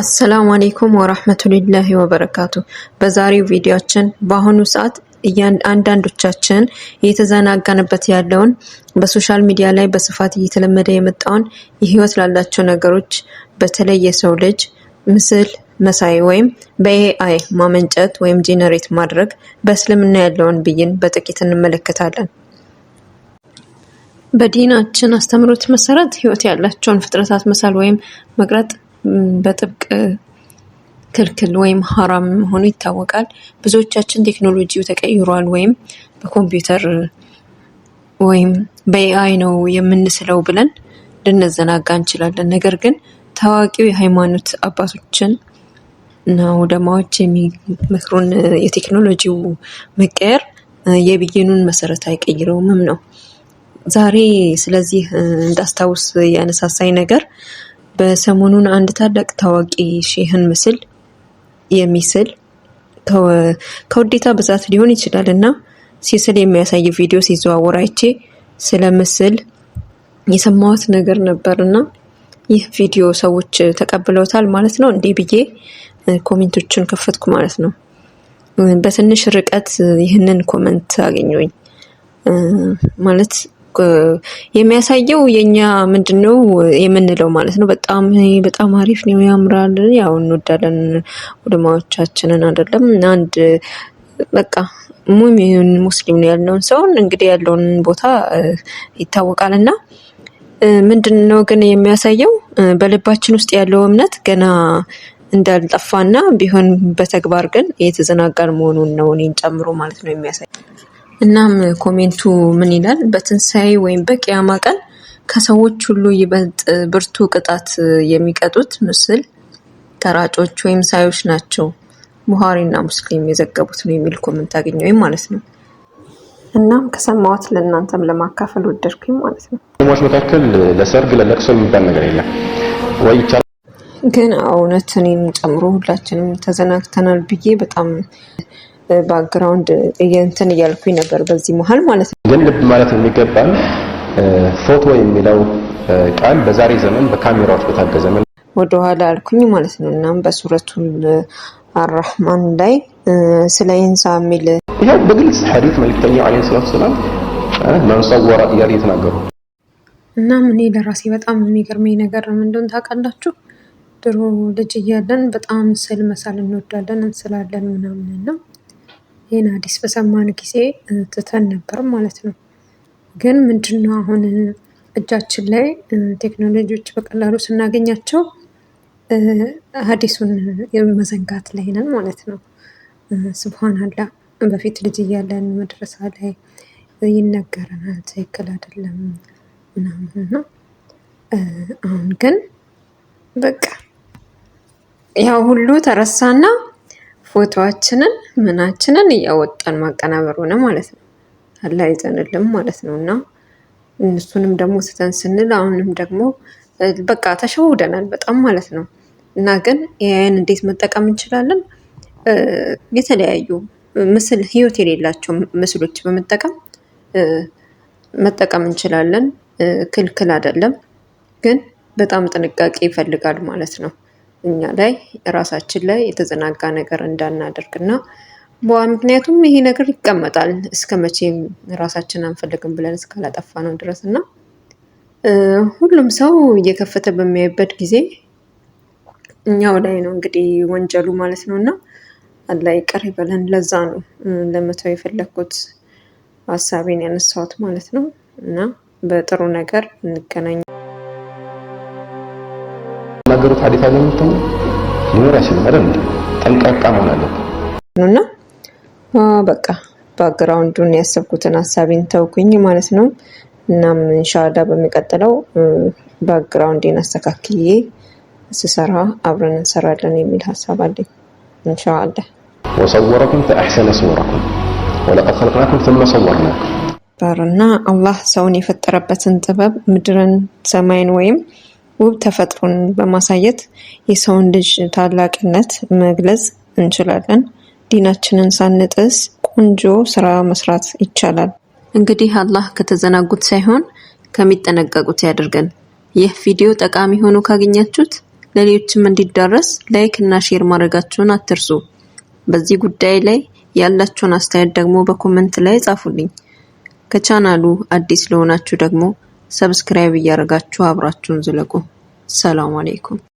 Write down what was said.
السلام عليكم ورحمة الله وبركاته። በዛሬው ቪዲዮአችን በአሁኑ ሰዓት አንዳንዶቻችን እየተዘናጋንበት ያለውን በ social media ላይ በስፋት እየተለመደ የመጣውን የህይወት ላላቸው ነገሮች በተለይ የሰው ልጅ ምስል መሳይ ወይም በ AI ማመንጨት ወይም generate ማድረግ በእስልምና ያለውን ብይን በጥቂት እንመለከታለን። በዲናችን አስተምህሮት መሰረት ህይወት ያላቸውን ፍጥረታት መሳል ወይም መቅረጥ በጥብቅ ክልክል ወይም ሀራም መሆኑ ይታወቃል። ብዙዎቻችን ቴክኖሎጂው ተቀይሯል ወይም በኮምፒውተር ወይም በ AI ነው የምንስለው ብለን ልንዘናጋ እንችላለን። ነገር ግን ታዋቂው የሃይማኖት አባቶችን እና ዑለማዎች የሚመክሩን የቴክኖሎጂው መቀየር የብይኑን መሰረት አይቀይረውምም ነው። ዛሬ ስለዚህ እንዳስታውስ ያነሳሳኝ ነገር በሰሞኑን አንድ ታላቅ ታዋቂ ሼህን ምስል የሚስል ከውዴታ ብዛት ሊሆን ይችላል እና ሲስል የሚያሳይ ቪዲዮ ሲዘዋወር አይቼ ስለ ምስል የሰማሁት ነገር ነበር እና ይህ ቪዲዮ ሰዎች ተቀብለውታል ማለት ነው እንዲህ ብዬ comment ኦችን ከፈትኩ ማለት ነው። በትንሽ ርቀት ይህንን comment አገኘሁኝ። ማለት የሚያሳየው የኛ ምንድነው የምንለው ማለት ነው። በጣም በጣም አሪፍ ነው፣ ያምራል። ያው እንወዳለን ዑለማዎቻችንን አይደለም አንድ በቃ ሙሚን ሙስሊም ነው ያልነውን ሰውን እንግዲህ ያለውን ቦታ ይታወቃል። እና ምንድነው ግን የሚያሳየው በልባችን ውስጥ ያለው እምነት ገና እንዳልጠፋና ቢሆን በተግባር ግን የተዘናጋን መሆኑን ነው እኔን ጨምሮ ማለት ነው የሚያሳየው። እናም comment ኡ ምን ይላል? በትንሳኤ ወይም በቂያማ ቀን ከሰዎች ሁሉ ይበልጥ ብርቱ ቅጣት የሚቀጡት ምስል ቀራጮች ወይም ሳዮች ናቸው። ቡሃሪና ሙስሊም የዘገቡት ነው የሚል comment አገኘሁኝ ማለት ነው። እናም ከሰማሁት ለእናንተም ለማካፈል ወደድኩኝ ማለት ነው። ሟች መካከል ለሰርግ ለለቅሶ የሚባል ነገር የለም ወይ ይቻላል። ግን እውነት እኔን ጨምሮ ሁላችንም ተዘናግተናል ብዬ በጣም background እንትን እያልኩኝ ነበር በዚህ መሀል ማለት ነው። ግን ልብ ማለት የሚገባን ፎቶ የሚለው ቃል በዛሬ ዘመን በካሜራዎች በታገዘ መልኩ ወደኋላ አልኩኝ ማለት ነው። እናም በሱረቱል አራህማን ላይ ስለ ኢንሳ የሚል ይኸው በግልጽ ሐዲስ መልክተኛው عليه الصلاة والسلام من صور እያሉ እየተናገሩ እናም እኔ ለራሴ በጣም የሚገርመኝ ነገር ምን እንደሆነ ታውቃላችሁ? ድሮ ልጅ እያለን በጣም ስዕል መሳል እንወዳለን፣ እንስላለን ምናምን እና ይህን ሐዲስ በሰማን ጊዜ ትተን ነበር ማለት ነው። ግን ምንድነው አሁን እጃችን ላይ ቴክኖሎጂዎች በቀላሉ ስናገኛቸው ሐዲሱን መዘንጋት ላይ ነን ማለት ነው። سبحان الله በፊት ልጅ እያለን መድረሳ ላይ ይነገረናል፣ ትክክል አይደለም ምናምን እና አሁን ግን በቃ ያው ሁሉ ተረሳና ፎቶዋችንን ምናችንን እያወጣን ማቀናበር ሆነ ማለት ነው። አላህ ይዘንልን ማለት ነው። እና እሱንም ደግሞ ስተን ስንል አሁንም ደግሞ በቃ ተሸውደናል በጣም ማለት ነው። እና ግን AI ን እንዴት መጠቀም እንችላለን? የተለያዩ ምስል ህይወት የሌላቸው ምስሎች በመጠቀም መጠቀም እንችላለን። ክልክል አይደለም፣ ግን በጣም ጥንቃቄ ይፈልጋል ማለት ነው። እኛ ላይ ራሳችን ላይ የተዘናጋ ነገር እንዳናደርግ እና ምክንያቱም ይሄ ነገር ይቀመጣል እስከ መቼም ራሳችን አንፈልግም ብለን እስካላጠፋ ነው ድረስ እና ሁሉም ሰው እየከፈተ በሚያይበት ጊዜ እኛው ላይ ነው እንግዲህ ወንጀሉ ማለት ነው። እና አላህ ይቅር ይበለን። ለዛ ነው ለመተው የፈለግኩት ሀሳቤን ያነሳሁት ማለት ነው። እና በጥሩ ነገር እንገናኝ። ናገሩት ሐዲስ አለ የምትሆኑ ሊኖር አይችልም አይደል? ጠንቃቃ መሆን አለብን እና በቃ background ኡን ያሰብኩትን ሀሳቤን ተውኩኝ ማለት ነው። እናም إن شاء الله በሚቀጥለው background ኤን አስተካክዬ ስሰራ አብረን እንሰራለን የሚል ሀሳብ አለኝ إن شاء الله። وصوركم فأحسن صوركم ولقد خلقناكم ثم صورناكم እና አላህ ሰውን የፈጠረበትን ጥበብ ምድርን፣ ሰማይን ወይም ውብ ተፈጥሮን በማሳየት የሰውን ልጅ ታላቅነት መግለጽ እንችላለን። ዲናችንን ሳንጥስ ቆንጆ ስራ መስራት ይቻላል። እንግዲህ አላህ ከተዘናጉት ሳይሆን ከሚጠነቀቁት ያድርገን። ይህ ቪዲዮ ጠቃሚ ሆኖ ካገኛችሁት ለሌሎችም እንዲዳረስ like እና share ማድረጋችሁን አትርሱ። በዚህ ጉዳይ ላይ ያላችሁን አስተያየት ደግሞ በ comment ላይ ጻፉልኝ። ከቻናሉ አዲስ ለሆናችሁ ደግሞ subscribe እያደረጋችሁ አብራችሁን ዝለቁ። ሰላም አለይኩም።